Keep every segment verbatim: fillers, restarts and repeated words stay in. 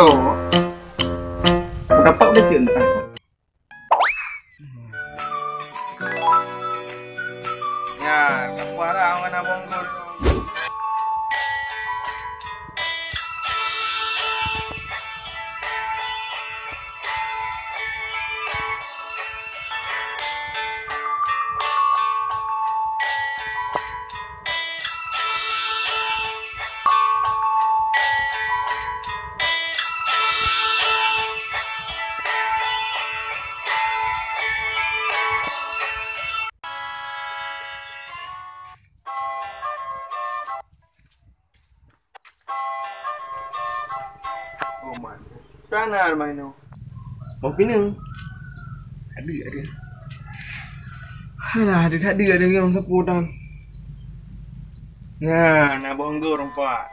Oh. Dapat udah cek entah. Ya, apa arah awak nak bonggol? Oh, man. Sana main tu. Mau kena. Ada, ada. Alah, ada tak ada, ada yang sapu tan. Nah, nak bonggol rompak.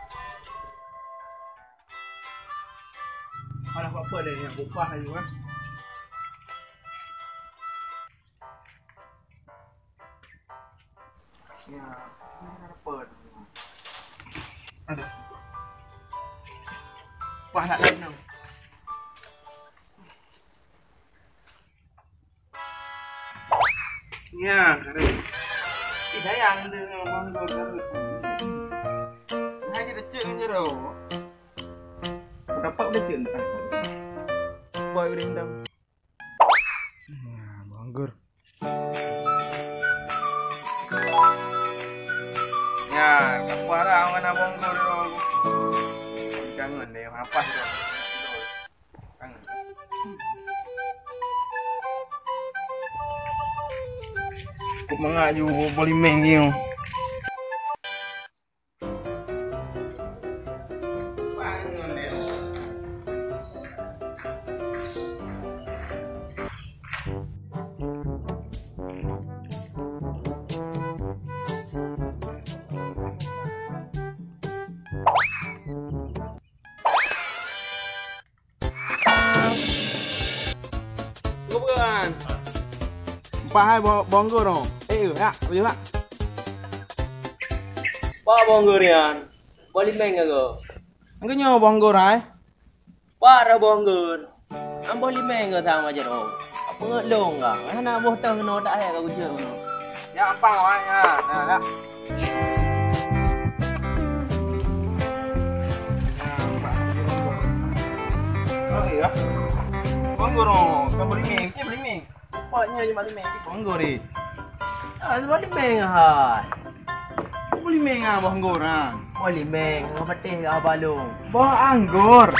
Alah, apa-apa dah yang bupah laju kan. Ya, apa tu? Aduh. Wah, nak lain tu. Ya, keren. Ih, sayang dia dengan bonggol terus. Hai kita cek dengan jeruk. Dapat udah cek entah. Boy udah hitam. Nah, bonggol. Ya, apa arah awak nak bonggol dulu? Jangan deh, apa tu? Jangan. Kok mangak ju bolimeng ni. Bukan. Empat hai bo-, bonggol tu. Eh, eh, ya, boleh, Pak? Pak bonggol nyan. Bolimeng ke? Engkau nyoe bonggol hai. Pak dah bonggol. Amboh limeng ke sama jeruk. Apa ngelong ka? Hana boh teuh kena tak hai ka kucing. Ya, apa wai? Ya, ya, ya. Oh, iya. Bonggol, oh, kan bolimeng, kan bolimeng. Apa nya je bolimeng? Bonggol ni. Ah, bolimeng hai. Bolimeng ah, bonggol ah. Bolimeng, ngon peuteh ka balong. Boh anggor.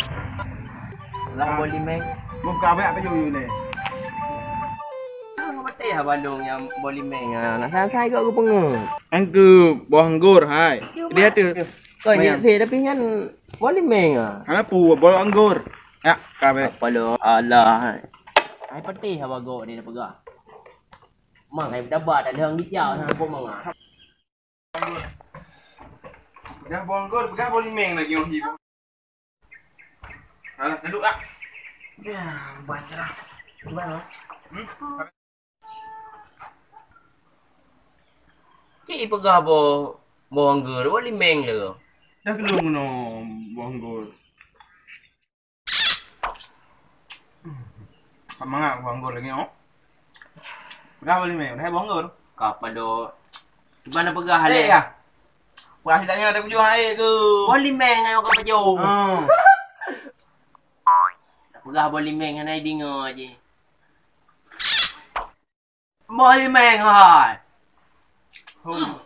Lah bolimeng. Muka abang apa jauh ni? Ngon peuteh ka balong nyang bolimeng ah. Nak sai-sai kok geupeungeut. Angku boh anggor hai. Dia tu. Kau ni tapi nyan bolimeng ah. Hana pu boh anggor. Ya, ka abang. Apa lo? Alah. Hai peuteh haba gok dia peugah. Mang hai dapat dah leueng gijau sana pun manga. Peugah bonggol, peugah bolimeng lagi orang hibu. Alah, duduk ah. Ya, banyak lah. Cuba lah. Hmm? Cik peugah boh, boh anggor, boh limeng le. Dah kelung no boh anggor. Ka mangat boh anggor lagi oh. Peugah boh limeng, dah boh anggor. Ka padot. Cuba na peugah eh, le. Ya. Peugah sidaknya ada kujung air ke? Boh limeng ayo ka pajong. Ha. Peugah boh limeng hana idingo je. Boh limeng hai. Hum.